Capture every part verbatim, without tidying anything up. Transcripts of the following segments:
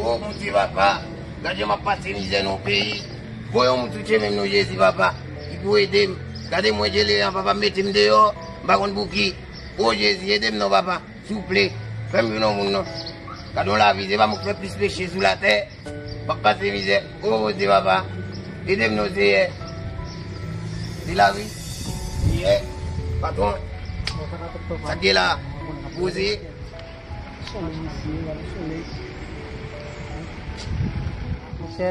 O Bondye papa, gade m ap pase mizè nan yon peyi. Voye yon moun sou chemen m non Jezi papa, ki pou ede m. Gade mwen jele an papa, mete m deyò, m pa konn pou ki. O Jezi, ede m non papa, souple, fè m vin yon moun non. Gade yon lavi, se pa mwen k fè plis peche sou latè. M ap pase mizè, o Bondye papa, ede m non Seyè. Se lavi, Seyè, patwon, sa k gen la, poze. Solèy mesye, gade solèy. Monchè,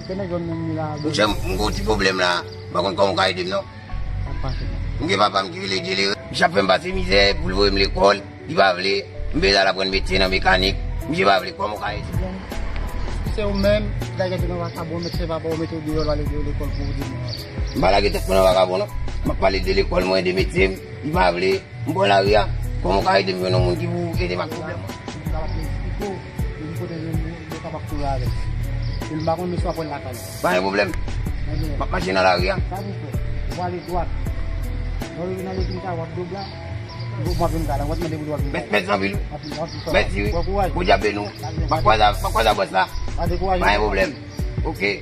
se nèg jòn menm li la. Monchè, m gen yon ti pwoblèm la. M pa konn kòman w ka ede m non. Sa k pase? M gen papa m ki rele Djelere. Misye ap fè m pase mizè pou l voye m lekòl. Li pa vle. M bezwen al aprann metye nan mekanik. Misye pa vle. Kòman w ka ede m? Se ou menm, gade nan vakabon, mete papa w mete w deyò, l ale deyò lekòl pou ou demen. M pa lage tèt mwen nan vakabon non. M ap pale de lekòl mwen, de metye m. Li pa vle. M bò lari a, kòman w ka ede m jwenn yon moun ki pou ede m ak pwoblèm mwen? M ka pase eksplike w, depi kote m ye, m kapab kouri avè l. E m pa konn, men si w ap wè l lakay. Pa gen pwoblèm. M ap mache nan lari a. Sa pou fè? Ou ale dwat. Lè w rive nan legliz la, w ap doub la. Ou ap vin kay la, w ap mande pou w ap vin kay la. Mèsi anpil. W ap vin, w ap vin fè. Mèsi wi. Bon kouraj. Bondye ap beni w. M ap kwaze, m ap kwaze ak bòs la. Pa dekouraje. Pa gen pwoblèm. Oke.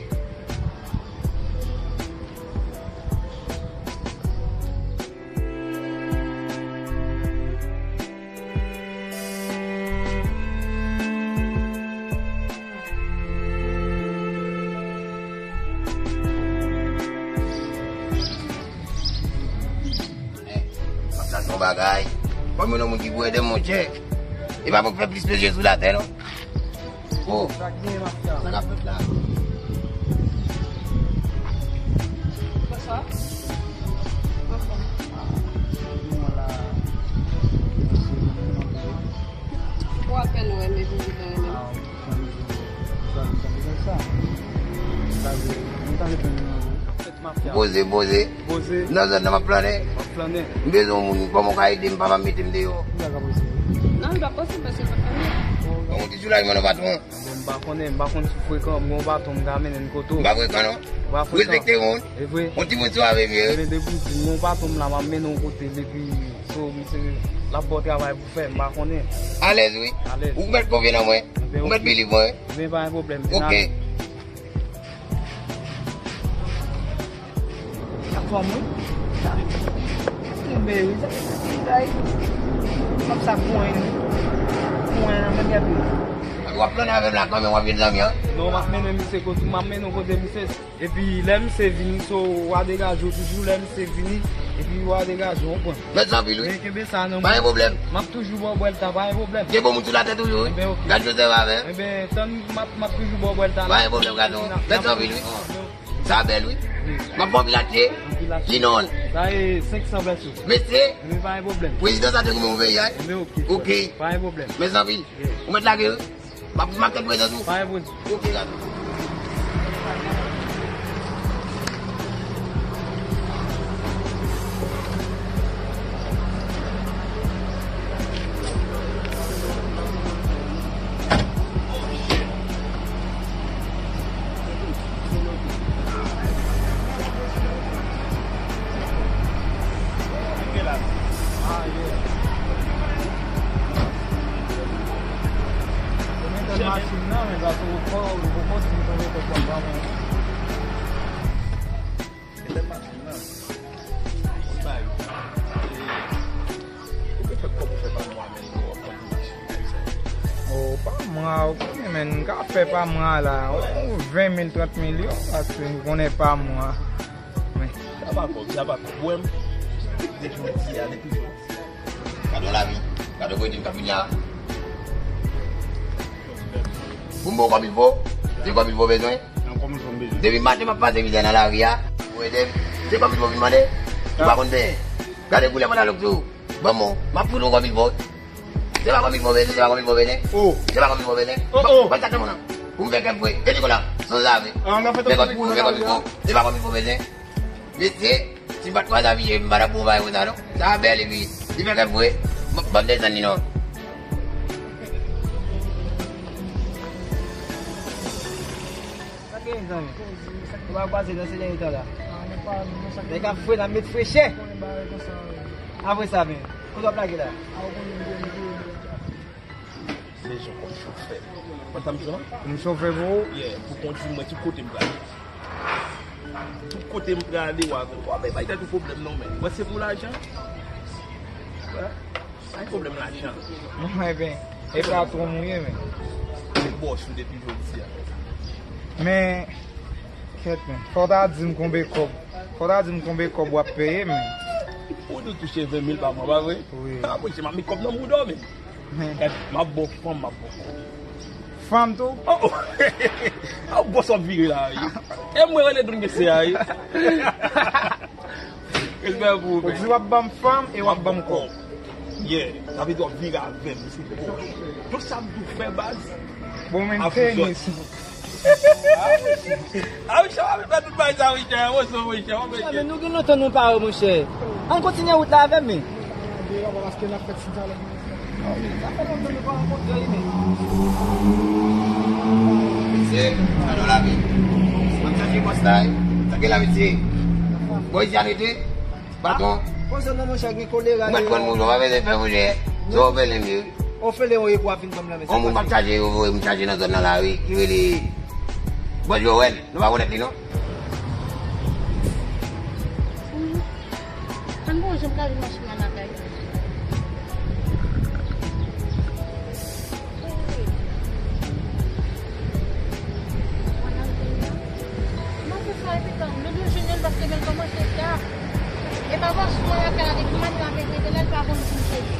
Sa se yon bagay. Fò m jwenn yon moun ki pou ede m, monchè. E pa pou fè plis peche sou latè, non. Oh, sa k gen, mafya? Sa k ap fèt la? Bonswa. Anfòm. Ou apèn ou renmen vizit nan renmen. Poze, poze. Poze. Nan zòn nan m ap flannen. M ap flannen. M bezwen yon moun, kòman w ka ede m, papa m mete m deyò. Ki bagay pa posib? Non, li pa posib paske l pa flannen. Ban mwen ti soulajman non, patwon. Bon, m pa konnen, m pa konn si w frekan, m gen yon baton m ka mennen n kote w. M pa frekan non. Ou pa frekan. Respekte moun. E vre. Yon timoun sou avè vye. Ebyen, depi w di m gen yon patwon m la, m ap mennen w kote l, epi, so, misye, l ap ba w travay pou w fè, m pa konnen. Alèz, wi. Alèz. Ou mèt konfye nan mwen. Ebyen, oke. Ou mèt biliv mwen, wi. Ebyen, pa gen pwoblèm. Oke. Sa fòm wi. Sa kenbe wi. Sa, sa, sa, sa, sa konyen. Konyen nan menm yèt wi. W ap flannen avè m la kanmenm, w ap vin zanmi an? Non, m ap mennen misye kote, m ap mennen w kote misye. Epi lè misye vini, so, w a degaje w toujou lè misye vini, epi w a degaje w, w konprann. Mèsi anpil wi. Men kenbe sa nan men w. Pa gen pwoblèm. M ap toujou ba w bwèlta, pa gen pwoblèm. Gen bon moun sou latè toujou wi. Enben, oke. Gad Jozèf avè m. Enben, tann m ap, m ap toujou ba w bwèlta la. Pa gen pwoblèm, gad non. Mèsi anpil wi. Sa bèl wi. M ap fè anpil atye. Anpil atye. Ki non l? Sa e senk san pèso. Mesye. Enben, pa gen pwoblèm. Prezidan sa te goumen ouvè a. Enben, oke. Oke. Pa gen pwoblèm. Mèsi anpil. Ou mèt lage wi. M ap, m ap tann prezans ou. Pa gen pwoblèm. Oke, gad. Ou te fè kòb ou fè pa mwa menm, ou ap konn mache konsa. O, pa mwa, ou konnen, men, n ka fè pa mwa la, o, ven mil, trant mil yo, paske n konnen pa mwa. Men. Sa pa kòb, sa pa kòb. Ou wè m, depi jodi a, depi jodi. Gade yon lavi, gade yon kote n k ap vini a. Pou m ba w kòb il fo, se kòb il fo bezwen. Nan kòb il fo m bezwen. Depi maten m ap pase mizè nan lari a, pou ede m. Se kòb il fo vin mande, ou pa konn benyen. Gade koulè pantalon k sou ou. Ban m, m ap fout ou kòb il fo. Se pa kòb il fo bezwen, se pa kòb il fo bezwen. Oh. Se pa kòb il fo bezwen. Oh, oh. Ban, ban sa nan men w. Pou m fè kè m fre, e Nikola, san zave. Ah, n ap fè kòb, fè kòb il fo, se pa kòb il fo bezwen. Mesye, si m pa t kwaze avè misye, m pa t ap bon bagay konsa non. Sa bèl epi li fè kè m fre. M, ban m desann li non. Sa gen zanmi? Ou pa kwaze nan se dènye tan la? Nèg ap fre, n ap met frechè. Apre sa menm, kote w ap lage la? Bezwen kòm chofè. Konn sa m di w lan? M chofè pou ou? Yeah, pou kondi mwen tout kote m prale. Tout kote m prale, w ap, w ap bay tèt ou pwoblèm non, men. Mwen se pou lajan. Wè. Sa e pwoblèm lajan. Non, ebyen, e patwon m ou ye, men. Se bòs ou depi jodi a. Men, kèt, men. Fò w ta di m konbyen kòb. Fò w ta di m konbyen kòb w ap peye, men. Ou di w touche ven mil pa mwa, pa vre? Wi. Ah, mwen, se m ap met kòb nan bouda w, men. Men. Kèt, m ap ba w fanm, m ap ba w kòb. Fanm tou? Oh, oh. Ah, bòs w ap vire la, wi. E mwen rele Don Gese a, wi. Respè pou ou, men. Ou di w ap ban m fanm e w ap ban m kòb. Yeah, sa vle di w ap vire avè m, se bon. Tout sa m di w fè, baz. Bon, men tenis. Ah, wi, chè, w ap fè tout bagay sa, wi, chè. What's up, wi, chè? W ap mete. Men nou gen lontan nou pa wè, monchè. Ann kontinye wout la avè m, men. Sa fè lontan nou pa rankontre, wi, men. Mesye, jan nou lave. Mwen chache bòs la, wi. Sa gen la, mesye. Bò isi a rete. Patwon. Poze non, monchè, gen kolera. Mwen konn moun, w pa bezwen fè, monchè. Se w fè lè m ye. Ou fè lè w ye pou w ap vin ban m la, mesye. On moun m ap chache, yo voye m chache nan zòn nan la, wi. Ki rele Bòs Jowèl. Nou pa konèt li, non? Ann bon, jan m ka jwenn machin nan lakay. Mwen nan jwenn nan. Mwen se sa epi tan, nou dwe jwenn youn paske men kòman se ta. E pa bòs mwen lakay la depi maten apre trete la, li pa konn si m sezi.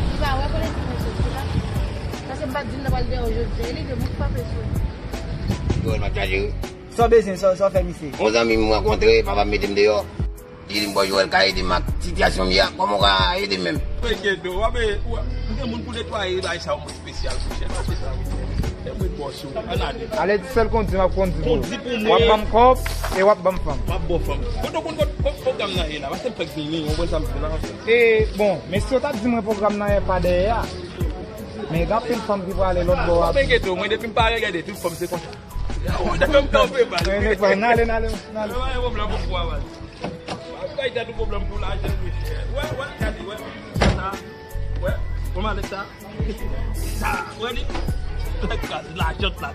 Li pa wè kote si m sezi la. Paske m pa t di l nan pral dèyè w jodi a, e li vle mwen frape sou li. Jowèl m ap chache wi. Sa w bezwen, sa, sa w fè misye? Yon zanmi m rankontre, papa m mete m deyò. Li di m, "Bò Jowèl ka ede m ak sitiyasyon m ye a, kòman w ka ede m menm?" Mwen gen dlo, w ap, w ap, m gen moun pou netwaye bagay sa yo mwen espesyal pou chèf, se sa wi. E mwen bòs ou, ann ale. Ale, sèl kondi m ap kondi pou ou. Kondi pou mwen. W ap ban m kòb e w ap ban m fanm. M ap ba w fanm. Kote w konn kot, kot pwogram nan ye la? Paske m fèk vini, w konprann sa m di w la. E, bon, men si w ta di mwen pwogram nan ye pa dèyè a. Men gen anpil fanm ki prale lòt bò a. Mwen gen dlo, mwen depi m pa regade tout fanm se konsa. Ou depi m kanpe bal. Men nèg pa, n ale, n ale, n ale. Pa gen pwoblèm pou ou a bal. Ay, gade tout pwoblèm pou lajan, mesye. Wè, wè, gade, wè. Sa, wè, wè malèt sa. Sa, wè li. Lè kraz, lajan la.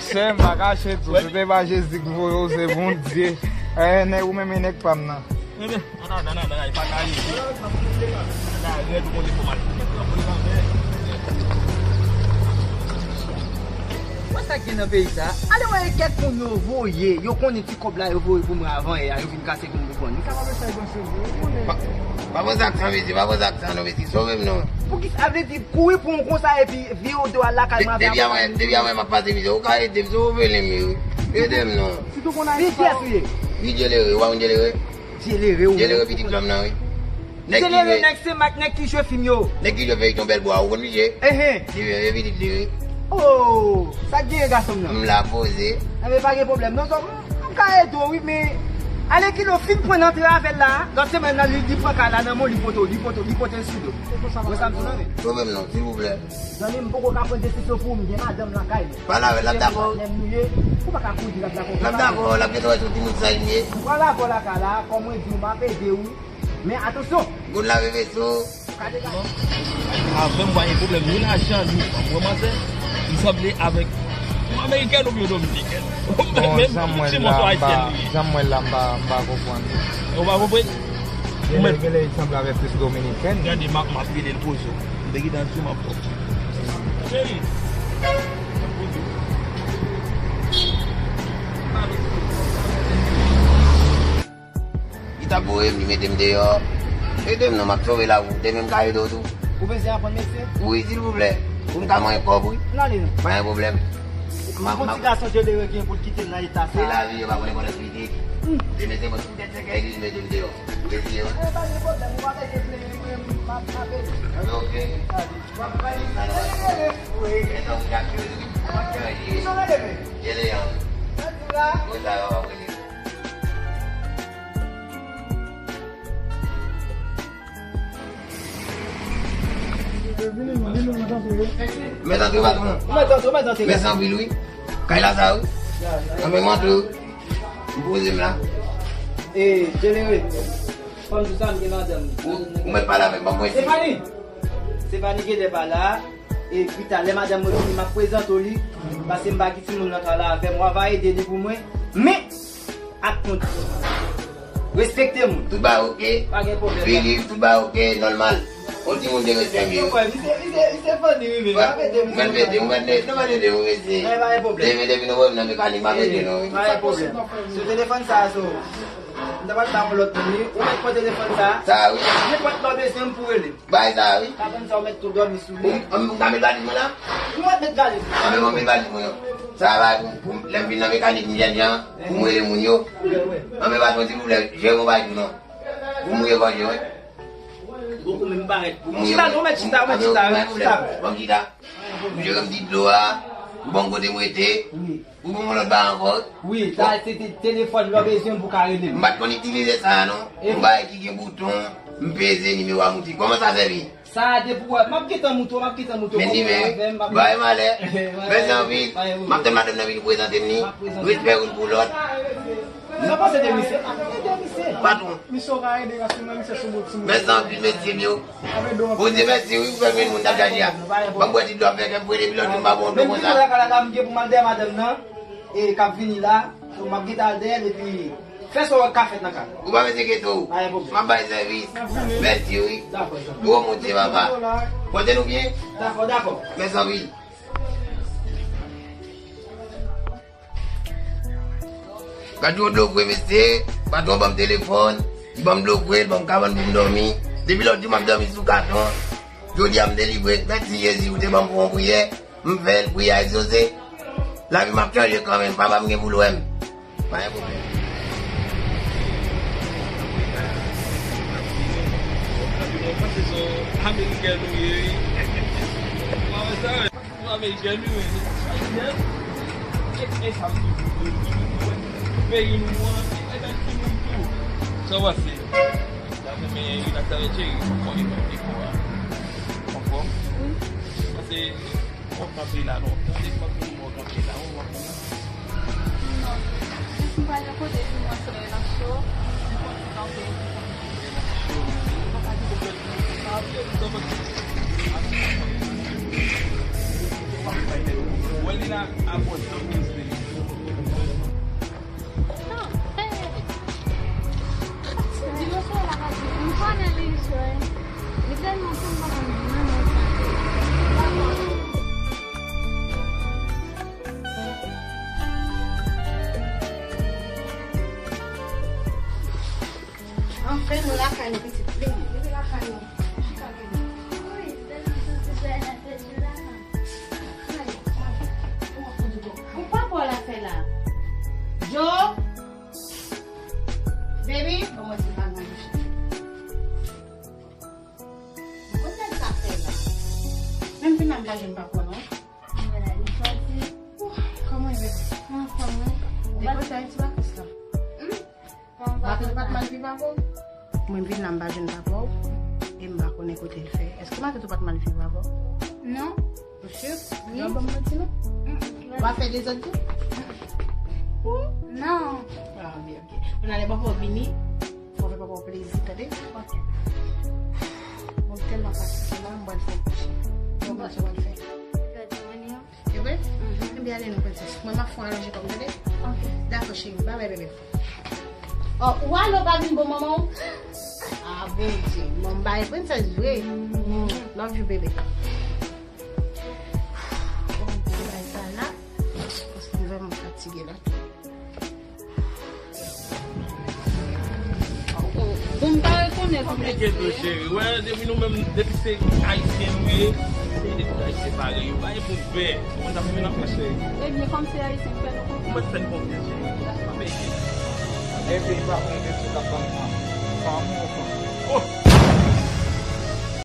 Sè m pa kache tou, se te pa Jezi k voye w, se Bondye. Eh, nèg ou menm e nèg pa m nan. Ann ale, ann ale, ann ale, pa ka rete. Ann ale, rèd ou konn fòmalite. Wè sa k gen nan peyi sa. Ale wè kèk moun yo voye, yo konnen ti kòb la yo voye pou mwen avan yè a, yo vin kase pou m konprann. Li kapab fè yon sezi, ou konnen. Pa, pa pran sa ak sa, mesye, pa pran sa ak sa, non, mesye, sove m, non. Poukisa, sa vle di, kouri pou yon konsa epi vire w do al lakay mwen avè. Depi avè, depi avè m ap pase, mesye, ou ka ede m, sove m, wi. Ede m, non. Sitou konn a. Li kiyès ou ye? Li Djelere, ou pa konn Djelere? Djelere, ou. Djelere pitit lòm nan, wi. Nèg ki Djelere, jwe nèg Senmak, nèg ki jwe fim yo. Nèg ki jwe feyton Bèlbwa, ou konn misye? Ehe. Li, li pitit li, wi. Oh, sa k genyen gason m nan? M la poze. Enben, pa gen pwoblèm. Non, sò, m, m ka ede w, wi, men ale kile w fin pran nan travay la. Lòt semèn nan, li, li pran kay la nan men w, li pote w, li pote w, li pote l sou do. Wè sa m di w la, men. Sove m non, silvouplè. Zanmi m, poko ka pran desizyon pou ou, m gen madanm lakay mwen. Pale avè l, l ap dakò. Lè m nou ye, ou pa ka kouri, l ap dakò. L ap dakò, l ap gentan wè se yon timoun saj m ye. Ou pral avè w lakay la, kòm mwen di w, m ap ede w. Men atansyon! Goun lave veso. Avè m, pa gen pwoblèm, ni lajan, ni fanm. Ou wè manzè? M sanble avèk yon amerikèn oubyen yon dominikèn. Bon, jan m wè l la, m pa, jan m wè l la, m pa, m pa konprann. Ou pa konprann? Genlè, genlè, li sanble avèk plis dominikèn. Gade, m ap, m ap rele l poze w. M te gentan di w m ap fè w. Cheri. Li t ap voye m, li mete m deyò. Ede m non, m ap sove lavi w. Demen m ka ede w tou. Ou bezwen aprann metye? Wi, silvouplè. Pou m ka manyen kòb, wi. N ale non. Pa gen pwoblèm. M ap, m ap. Yon ti gason Djelere gen pou l kite l nan eta sa. Se lavi, yo pa konnen kote l kite. Hmm. Demen se mwen ki pou tèt sèkèy li, li mete m deyò. Mete m deyò. Eh, pa gen pwoblèm, ou pa bezwen plenyen, mwen, m ap, m ap ede. Anben, oke. Ale. W ap bay li sa, wi. Etan ou ka kite, wi. W ap chanje. Ki jan w rele, men? Djelere an. Mwen di w la. Mwen sa yo, w ap rele. Mèt antre, patwon. Mèt antre, mèt antre. Mèsi anpil, wi. Kay la sa, wi. Anben, m antre, wi. M poze m la. E, Djelere. Fanm di sa, m gen madanm. Ou, ou mèt pale avè m, ban mwen. Stefani! Stefani genlè pa la. E pita, lè madanm mwen vini, m ap prezante w li. Paske m pa gen timoun nan kay la avè m. W a va ede li pou mwen. Men, ak kondisyon. Respekte moun. Tout bagay oke. Pa gen pwoblèm. Filip, tout bagay oke, nòmal. Yon timoun de respè, wi. Misye, misye, misye funny, wi, men. Mwen mete, mwen mete, mwen mete, mwen mete. Depi, depi nou wè m nan mekanik, m ap ede nou, wi. Pa gen pwoblèm. Sou telefòn sa a, so. M ta pral ba yon lòt moun, wi. Ou mèt pran telefòn sa a. Sa a, wi. Nenpòt lè w bezwen m pou rele m. Bay sa, wi. Kabann sa ou mèt tou dòmi sou li. Ou, m ka met valiz mwen la? Ou mèt met valiz. Anben, mwen met valiz mwen yo. Sa va pou, pou lè m vin nan mekanik, m jèn jan, pou m rele moun yo. Anben, patwon, silvouplè, jere yon bagay tou non. Pou m revanje, wi. Ou menm parèt. Chita, non, mèt chita, mèt chita, wi, chita. Bon, chita. M jere m ti dlo a, ou ban m kote m rete. Wi. Ou ban m yon lòt bagay ankò. Wi, sa se te telefòn lè w bezwen pou ka rele m. M pa t konn itilize sa a non. Yon bagay ki gen bouton, m peze nimewo a moute. Kòman sa sèvi? Sa a depi w wè, m ap gentan moute w, m ap gentan moute w. Men ni men, bay malè. Mèsi anpil. M ap tann madanm nan vin prezante m li. Respè youn pou lòt. Sa panse de misye? Pa ede misye. Patwon. Misye w ka ede paske mwen misye sou bout timoun. Mèsi anpil, mesye m yo. Bondye mèsi, wi, pou fè m vin moun t ap jaje a. Ban m bwè ti dlo ap fè kè m fre depi lòt jou m pa bwè yon dlo konsa. Depi lè kala m gen pou m al dèyè madanm nan, e k ap vini la, so m ap gentan al dèyè l epi fè sa w wè k ka fèt nan kay. Ou pa bezwen enkyete w. Pa gen pwoblèm. M ap bay sèvis. Mèsi, wi. Dakò, dakò. Gwo moun se papa. Konte nou byen? Dakò, dakò. Mèsi anpil. Gad yon dlo vre, mesye. Patwon ban m telefòn, li ban m dlo vre, li ban m kabann pou m dòmi. Depi lòt jou m ap dòmi sou katon. Jodi a m delivre. Mèsi Jezi, ou te ban m pou yon priyè. M fè l, priyè a egzose. Lavi m ap chanje kanmenm, papa m gen pou l wè m. Pa gen pwoblèm. Amerikèn ou ye, wi. Ou pa wè sa, wi. Ou amerikèn, wi, men. Ayisyen. E, e sa m di w, peyi nou an, e, e, e, timoun tou. Sa w panse? Sa se men Renato Cheri, ou konnen mwen dekò a. Anfòm? Wi. Pase, w ap kanpe la lontan, depi w ap vini, w ap kanpe la, w ap vini. Non. Jis m pral yon kote pou mwen fè nan cho, m konn kanpe. Wè li la, apòt nan plis de li. Non, eh, di mesye la pa di, m konnen li jwe. Li tèlman fou, m pa konn di nan men sa. Anfen, nou lakay nou, pitit. Vini, vini lakay nou. Chita, vini. Wi, tèlman santi bèl, tèlman santi bèl. Ou pa wè l ap fè la. Jo! Baby, ban mwen ti bal nan bouch. Mwen konn nèg sa fè la. Menm vin nan m pa jwenn papa non. Mwen la, li sòti. Kòman e, baby? Anfòm, wi. Depi w te Ayiti vakans la. Hmm? Matant ou pa t mal viv avè w? Mwen vin la, m pa jwenn papa w, e m pa konnen kote l fè. Èske matant ou pa t mal viv avè w? Non. Ou si? Wi. Ou ap ban m manti, non? Mm-mm. W ap fè dezòd tou? Mm-mm. Non. Ah, byen, ok. Kounye a lè papa w vini, fò w fè papa w plezi, tande? Ok. Bon, m tèlman fatige la, m pral fè yon kouche. Bon, kouche w pral fè. Good morning. E vre? Mhm. Ebyen, ale non, prensès. Mwen, m ap fè yon alonje kò m, tande? Ok. Dakò, cheri. Babay, bebe. Oh, ou ale, ou pa vin bon manman w? Ah, Bondye. Bon, bay, prensès vre. Mhm. Love you, bebe. Bon, bay sa la. Paske m vrèman fatige la. Bon, m pa rekonèt ou. Konplike tou, cheri. Wè, depi nou menm, depi se Ayisyen nou ye, se depi Ayisyen parèy yo. Pa gen pou pè. Ou konn sa pou vin an Frans, cheri. Ebyen, kòm se Ayisyen, fè nou konfyans. Ou mèt fè n konfyans, cheri. Ebyen, pa konn de sou k ap ban m fanm. Fanm ou fanm?